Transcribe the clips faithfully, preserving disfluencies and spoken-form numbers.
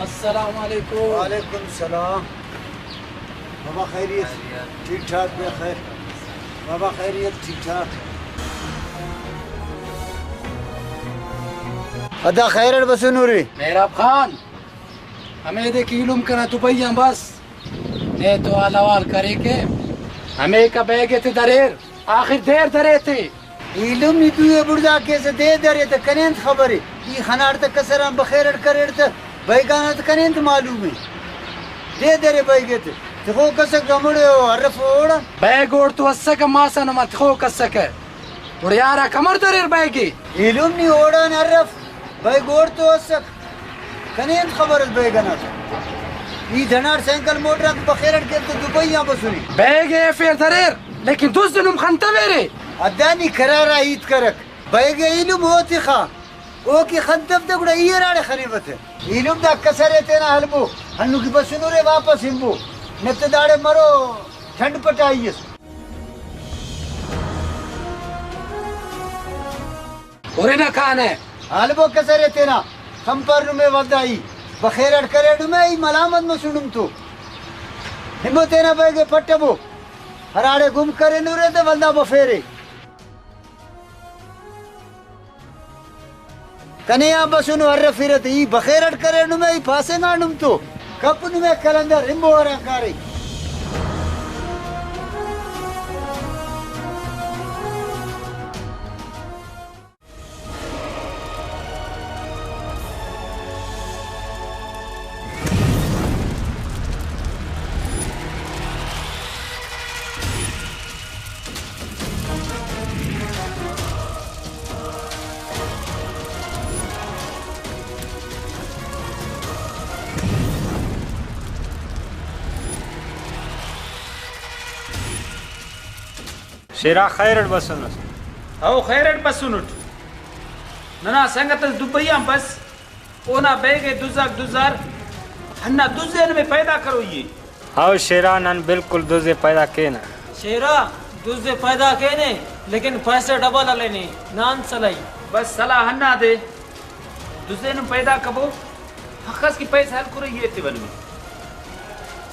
السلام علیکم۔ وعلیکم السلام۔ بابا خیریت؟ ٹھیک ٹھاک، بے خیر۔ بابا خیریت؟ ٹھیک ٹھاک۔ ادا خیر اٹ بسنورے؟ مہراب خان، ہمیدے کہ ایلم کنا دبئی آن بس، نے تو حال احوال کرے کہ ہمیکا بیگ تے دریر، آخر دیر درے تے۔ ایلم نی دو ءِ بڑزا کیسہ دے درے تہ کنے انت خبرے؟ ای خناٹ تہ کسر آن بخیر اٹ کریٹ تہ بیگانا تہ کنے انت معلوم ءِ؟ دے درے بیگ ءِ تہ تخوک اسکہ، ہموڑے او ہرفو اوڑان۔ بیگ اوڑتو اسکہ، ماسا نما تخوک اسکہ۔ گڑا یارا کمر دریر بیگ ءِ؟ ایلم نی اوڑان ہرف، بیگ اوڑتو اسک۔ کنے انت خبر اس بیگ ئنا تہ؟ ای دھناٹ سائیکل موٹر آک بخیر اٹ کیر تہ دبئی آن بسنے۔ بیگ ءِ ایفیر دریر، لیکن دز نم خنتویرے۔ ادا نی قرارا ہیت کرک۔ بیگ ءِ ایلم او تخا، او کہ خنتو تہ گڑا ای ہراڑے خنیوہ تہ۔ ایلم دا کسر ءِ تینا ہلبو، ہندن کہ بسنورے واپس ہنبو۔ نت داڑے مرو ٹھنڈ پٹائی اس۔ ہُرنہ کانہ۔ ہلبو کسر ءِ تینا، خنپر نمے ولدا ای بخیر اٹ کرے نمے، ای ملامت مسنم تو۔ ہمو تینا بیگ ءِ پٹبو، ہراڑے گم کرینورے تہ ولدا بفیرے۔ کنے آن بسنو ہرفرہ تہ ای بخیر اٹ کرے نمے، ای پاسنگا نم تو۔ کپ نمے قلندر، ہمو ہرا کارے۔ شیرا خیر اٹ بسنس؟ ہو، خیر اٹ بسنٹ۔ ننا سنگت اس دبئی آن بس، اونا بیگ ءِ دزاک دزار، ہندا دز ءِ نمے پیدا کروئی ءِ۔ ہو شیرا، نن بالکل دز ءِ پیدا کینہ۔ شیرا، دز ءِ پیدا کینے، لیکن پیسہ ڈبل ہلینے، نان سلائی۔ بس سلاہ ہندادے، دز ءِ نم پیدا کبو، ہخس کہ پیسہ ہلکرہ ای ایتیوہ نمے۔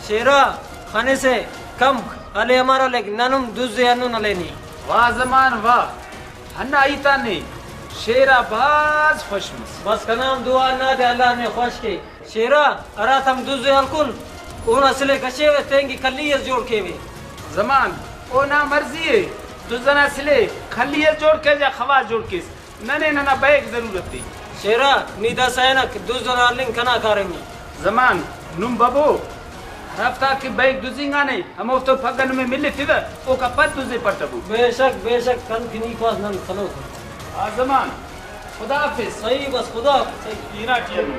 شیرا، خنسہ کمک ہلے امر ہلیک، نن ہم دز ءِ ہندن ہلینی۔ واہ زمان واہ، ہندا ہیت آن نے شیرا بھاز خوش مس۔ بس کنا ہم دعا ہندادے، اللہ نے خوش کے۔ شیرا، ہراتم دز ءِ ہلکن، اونا سلے کشیوہ، تینکہ کلی اس جوڑ کیوہ۔ زمان، اونا مرضی ءِ، دز ئنا سلے کلی اس جوڑ کیس یا خواس جوڑ کیس، ننے ننا بیگ ضرورت ءِ۔ شیرا، نی داسہ ہنک، دز ئنا ہلنگ کنا کاریم ءِ۔ زمان، نم ببو، ہرافتا کہ بیگ دزینگانے، ہموفتو پگہ نمے ملتوہ، اوکا پد دز ءِ پٹبو۔ بے شک، بے شک، کن کہ نی خواس نن خلوک۔ آ زمان، خدا حافظ۔ صحیح، بس خدا حافظ، صحیح۔ ہینا ٹی ہلو۔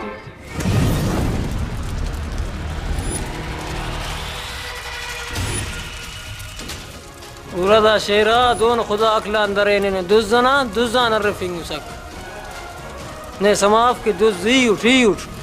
گڑا دا شیرا دون خدا عقل آن درینہ، نے دز ئنا دز آن ہرفنگ مسک۔ نے سما اف کہ دز ای اٹ، ای اٹ۔